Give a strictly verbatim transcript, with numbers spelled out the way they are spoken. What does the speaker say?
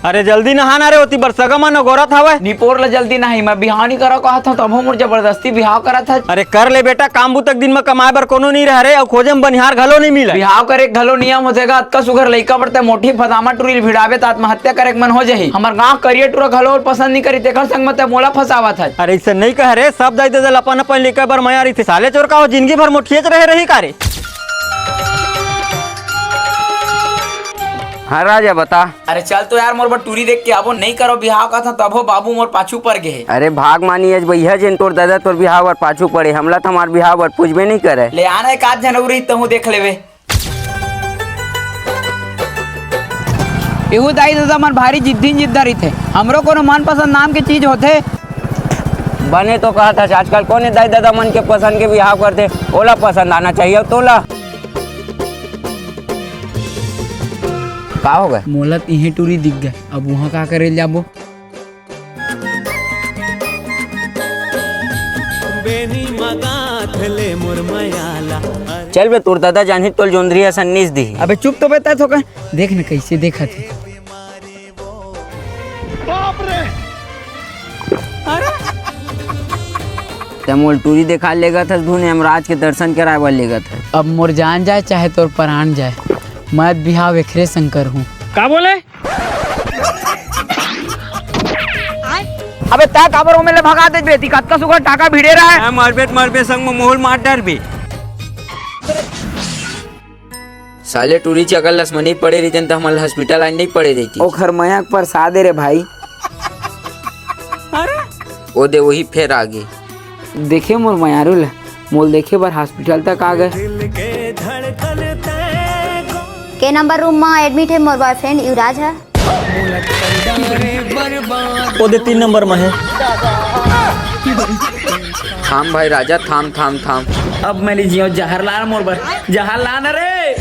अरे जल्दी नहा ना रे, ओती बर सगा मन अगोरत हवय। निपोर ला जल्दी नहाही, मैं बिहाव नइ करव कहत हंव, तभो मोर जबरदस्ती बिहाव करत हस। अरे कर ले बेटा, काम बुता के दिन म कमाए बर कोनो नइ रहे रे, अउ खोजे म बनिहार घलो नइ मिलय। बिहाव करे के घलो नियम होथे गा, अतका सुघर लइका बर तैं मोटही फदामा टूरी ल भिड़ाबे त आत्महत्या करे के मन हो जाही। हमर गांव करिया टूरा घलो पसंद नइ करी, तेखर संग म तैं मोला फंसावत हस। अरे अइसे नइ कह रे, सब दाई ददा ल अपन अपन लइका बर मया रहिथे। साले चोर का हो जिंदगी भर मोटहियेच रहे रही का रे? हाँ राजा बता। अरे चल तो यार, मोर बर टूरी देख के आबो, नइ करव बिहाव कहत हंव, तभो बाबू मोर पाछू पर गे हे। अरे भाग मानी, आज भैया जेन तोर दादा तोर बिहाव बर पाछू पड़े, हमला तो हमार बिहाव बर पूछबे नइ करे। ले आना एक आध झन अउ रही, तहूँ देख लेबे। एहू दाई ददा मन भारी जिद्दी जिद्दा रहिथे, हमरो कोनो मनपसंद नाम के चीज होथे। बने तो कहत हस, आजकल कोने दाई ददा मन के पसंद के बिहाव करथे, ओला पसंद आना चाहिए तोला। का हो गए? मोला त इहें टूरी दिख गए, अब उहाँ का करे ल जाबो? बेनी मगाथ ले मोर मयाला। चल बे, तोर दादा जानही तोल जोंधरी असन नीस दिही। अबे चुप तो बे, तैं थोकन देख न कइसे देखत हे। तैं मोल टूरी देखा लेगत हस, धुन यमराज के दर्शन कराए बर लेगत हस। अब मोर जान जाए चाहे तोर परान जाए, मैं बिहाव एखरे संग करहूँ। का बोले? अबे तैं काबर ओमे ले भगा देबे? ती कतका सुघर टाका भिड़े रहे। मैं मरबे त मरबे, संग म मोहल मार डरबे। साले टूरी, अगर लसमनी पड़े रहितेन त हमन ल हॉस्पिटल आए नइ पड़े रहितिस। ओखर मया के परसाद ए रे भाई। ओ दे, वही फेर आ गे। देखे मोर मयारू ल, मोल देखे बर हॉस्पिटल तक आ गए। के नंबर रूम म एडमिट हे मोर बॉयफ्रेंड युवराज ह। ओ दे तीन नंबर म हे। थाम भाई राजा, थाम, थाम, थाम। अब मैं ली जियो जहर लान मोर बर, जहर लान रे।